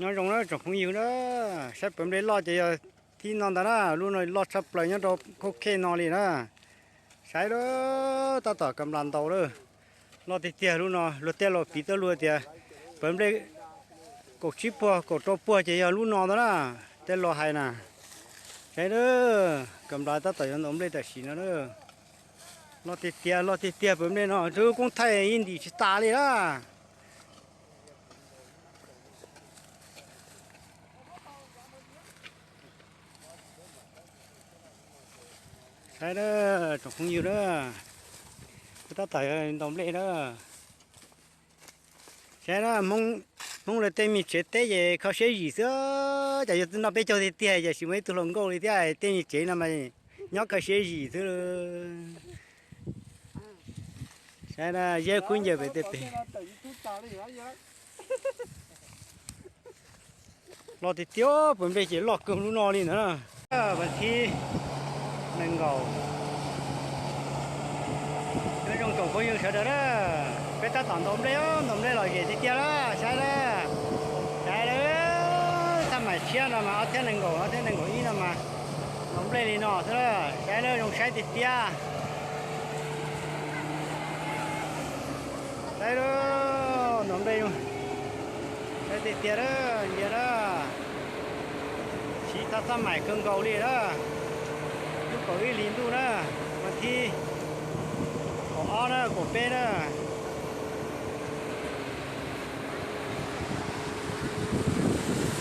Nyob zoo na tsoom phooj ywg na, saib pawv nplej loj ces yog thib no ntag na, lub no loj tshaj plaws nyob rau khauj khej no li na. Saib lawm, tab tom ka nplas ntaus lawm. Loj tiag tiag lub no, luag tej laus piv txoj lus tias pawv nplej kaum tsib puag kaum rau puag ces yog lub no ntag na, tej laus hais na. Saib lawm, ka nplas tab tom yuav ntaus nplej tam sim no na. Loj tiag tiag, loj tiag tiag pawv nplej no, twb koob thaij ib ntim tsis tas li na. Saib na, tsoom phooj ywg na, kuv tab tom ntaus nplej na. Saib na, Hmoob lawv tej me tsev teb ces kho siab zim xwb, cas yuav noj peb caug tiag tiag ces tsis muaj ib tug hluas nkauj li thiab, tej me tsev no mas nyob kho siab zim xwb. Saib na, Zeb Kub Ncaws pem tej pem. Loj tiag tiag, pawv nplej ces loj kawg lub no li ntag na. Vas thib nees nkaum. Nyob zoo tsoom phooj ywg sawv daws na, peb tab tom ntaus nplej, ntaus nplej lom zem tiag tiag na, saib na. Saib na, thaj maim tshiab no mas ob txhiab nees nkaum, ob txhiab nees nkaum ib no mas ntaus nplej li no xwb na, saib na, zoo saib tiag tiag. Saib na, ntaus nplej, saib tiag tiag na, ntsia na. Siv tau thaj maim kawg nkaus li na. Lub kaum ib hlis ntuj na, vas thib kaum ob na, kaum peb na.